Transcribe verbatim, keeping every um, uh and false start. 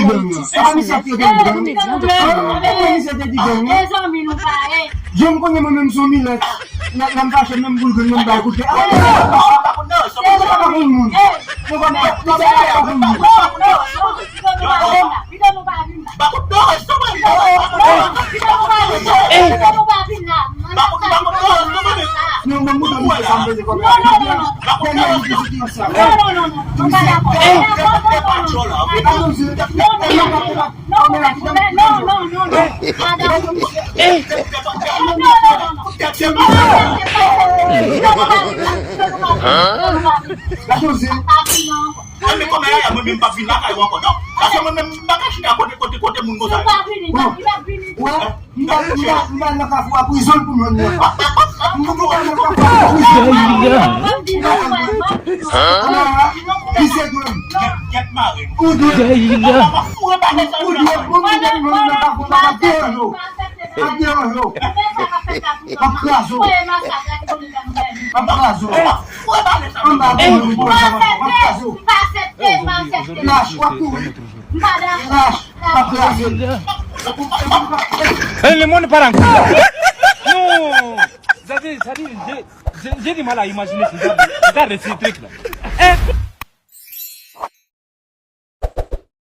Sa pa misye ki te gang. Sa pa misye te di gang, non? Mezanmi, nou pa e. Jan m konnen mwen menm se yon milèt. Lè, lè m fache, menm boul grenn mwen bay kout pye. Ah, mwen pa konn moun. Mwen pa konn moun. Non, mwen mwen mwen sa m vle di kòm. Non, non, non, non. Non, non, non, non. Non, non, non, non. Non, non, non, non. Non, non, non, non. Madanm. Non, non, non, non. Gade yon zen. Mwen menm kòmè a, mwen menm m p ap vin lakay ou ankò, non. Paske mwen menm, m pa ka chita kote, kote, kote moun konsa. Ou pa vini, ou pa vini. M pa, m pa, m pa nan kafou a prizon pou mwen, non. M pa nan kafou a prizon. Li se grenn. Ou dwe. Ou dwe pou mwen nan kafou a prizon. M ap deranje w. M ap kraze w. M ap kraze w. Anba pou mwen, m ap kraze w. Lach, w ap kouri. Lach, m ap kraze w. Eh, le monde part en couille. Non. Sa di, sa di, je, je, j'ai du mal à imaginer ce genre de, ce genre de truc là. Eh.